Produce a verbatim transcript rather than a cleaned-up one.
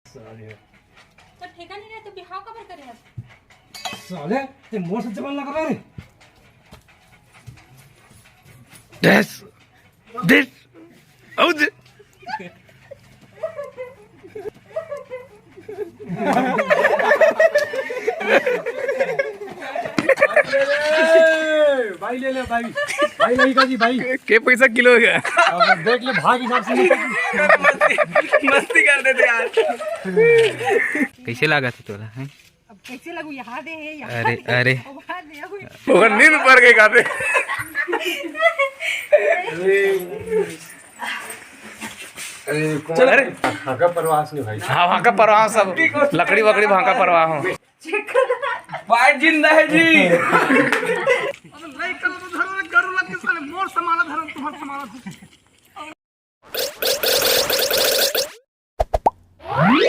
साले। तो ठेका नहीं रहे तो बिहाव काबर करे हस? साले, ते मोर से जबान लगा रे। देश, देश, औज। भाई ले ले भाई, भाई नहीं का जी भाई। के पैसा किलो है? अब देख ले भाग हिसाब से। मस्ती, मस्ती कर देते यार। कैसे लागत हे तोला, हैं? अब कैसे लगू? यहाँ दे, यहाँ अरे, दे, अरे। वहाँ दे, वहाँ दे। ओकर नींद पड़ गई खाते। अरे, चल, अरे। भागा परवास नहीं भाई। हाँ, भागा परवास सब। लकड़ी वकड़ी भागा परवास हो। भाई जिंदा है जी। अबे नहीं करो तो धरो रे, गरु लग के साले मोर समाला धरो, तुम्हार समाला धरो।